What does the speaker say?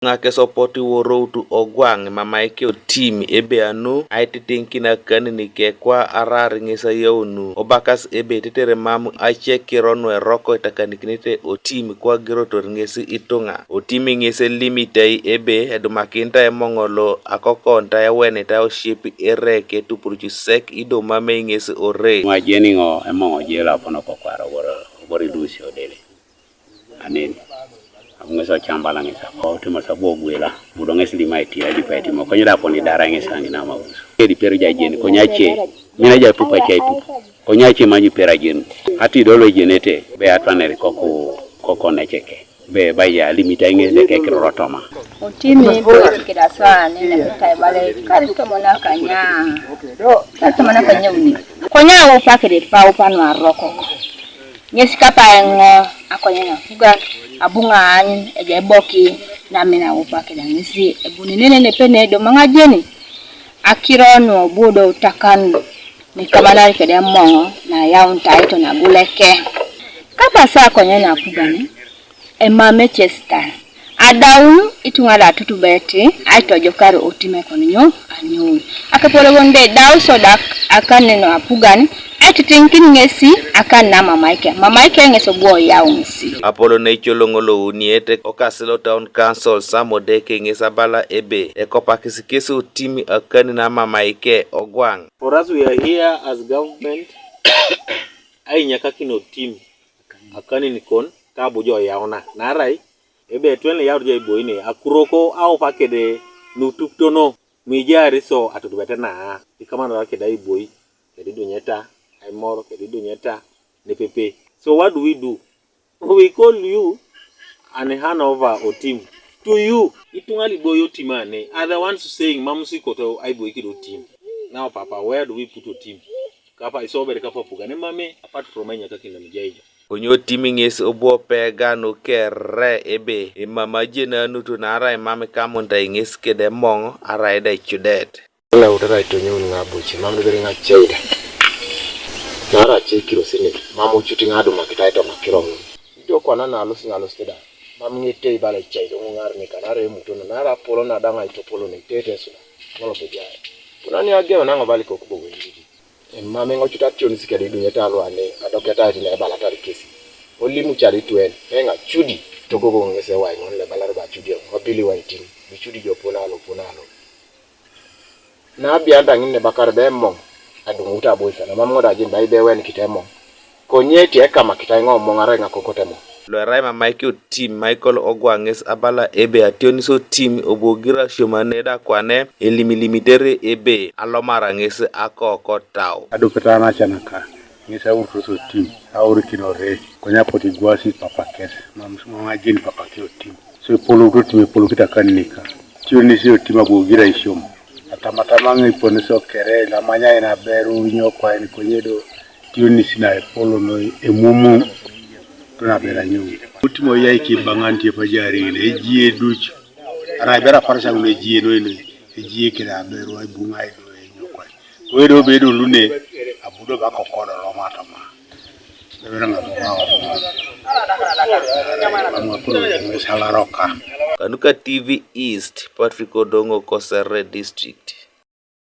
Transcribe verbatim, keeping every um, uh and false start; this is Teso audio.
Ŋakes opot iworoutu ogwaŋ emamaike otim ebe anu aititiŋkin akanin kekwa arar ŋes ayaunu obakas ebe tetere mam ace kiro nueroko itakanikinete otim kwagirotor ŋes ituŋa. Otim ŋes elimitai ebe edumakinitae emoŋo lo akokonitae ewenitae osiep ere ketupuruc sek ido mamei ŋes ore. Ŋajeni ŋo emoŋo jela pono kokwar obor obor ilusi odele. Anen. Abu ŋes ocambala ŋes ako otimo sabu ogwela. Budo ŋes lima iti aji pa itimo konye da poni dara ŋes angi na mawuso. Edi pero ja jen konye ace. Mina ja pupa ca ipup. Konye ace maji pera jen. Ati dolo jenete be atwaneri koku koko neceke. Be ba ya limita ŋes de kekiro rotoma. Otimi boti kida swa ni na kai bale kari tomo na kanya. Kari tomo na kanya uni. Konye upa kide pa upa no aroko. Ŋesi kapa eŋo akonyen apugan abu ŋaany ejai boki namin aupa keda ŋesi ebuni nene nepe nedo maŋajeni akiro nuobu do utakan nikamanari kede emoŋo nayaun taito naguleke. Kapa sa akonyen apugan emam ecesitan. Adaun ituŋa da tutubeti aitojokar otim ekon nyo? Anyoun. Akepologon be dau sodak akan neno apugan aititiŋkin ŋesi akan na mamaike mamaike ŋes obu oyau ŋesi. Apolo neicoloŋ louniete okasi lo Town Council Sam Odeke ŋes abala ebe ekopakis kes otim akan na mamaike ogwaŋ. For us we are here as government ainyakakin otim akanin kon kabu jo yauna narai ebe etwen le yaut ja iboine akuroko aupa kede nutuktono nuijaari so atutubete naa ikamanara kede aiboi kede idunyeta aimor kede idunyeta nepepe. So what do we do? We call you and hand over otim to you. Ituŋa liboi otim ane are the ones saying mam sikoto aiboi kede otim. Now papa, where do we put otim? Kapa isobere kapa pugane mame apart from ainyakakin namijaijo. Konye otim ŋes obu opega nukere ebe emam ajenanut naarai mam ikamunitai ŋes kede emoŋ arai da icudet. Kila utara itonyoun ŋa boci mam nibere ŋa ceida. Naarai ace kirosini mam ucuti ŋa adumakitai toma kiroŋun. Ijo kwana nalus ŋalus kida mam ŋetei bala iceida ŋuŋar nika naarai emutono naarai apolon adaŋ aitopolon itete suda. Ŋolo bujai. Kunani ageu naŋo bala ikoku bobo injiji. Emam eŋocut ationis kede idunyete aluani adoketait naebalatar kesi. Olimu cal ituen, eŋa cudi, togogoŋ ŋes ewai ŋon lebalar ba cudi eŋ, obili waitin, bicudi jo pun alo pun alo. Nabian da ŋin nebakar be emoŋ, aduŋut aboikan, emam ŋo da jin ba ibe ewenikit emoŋ. Konye ti ekamakitai ŋo moŋ arai ŋakokot emoŋ. Lo erai mamaike otim Michael Ogwa ŋes abala ebe ationis otim obogira siomane da kwane elilimiter ebe alomara ŋes akokotau. Adupeta nacanaka ŋes auritos otim aurikinore konye apotu igwasi papakes mam ŋajeni papake otim. So epolokit otim epolokit akanika tionis otim abogira isiom. Atamatama ŋa iponesio kere lamanyai naberu inyo kwain konye do tionis na epolo noi emumu. Tuna bera nyou. Utimo yai kibaŋan tie pajari ne ejie duc. Arai bera parsa ŋun ejie noi noi ejie kere aberu aibuŋai do enyo kwain. Kowe do bedo lune abudo bakokodo lomatoma. Bebera ŋa boma waboma. Amwakuro mesalaroka. Kanuka T V East, Patrick Odongo, Kosere District.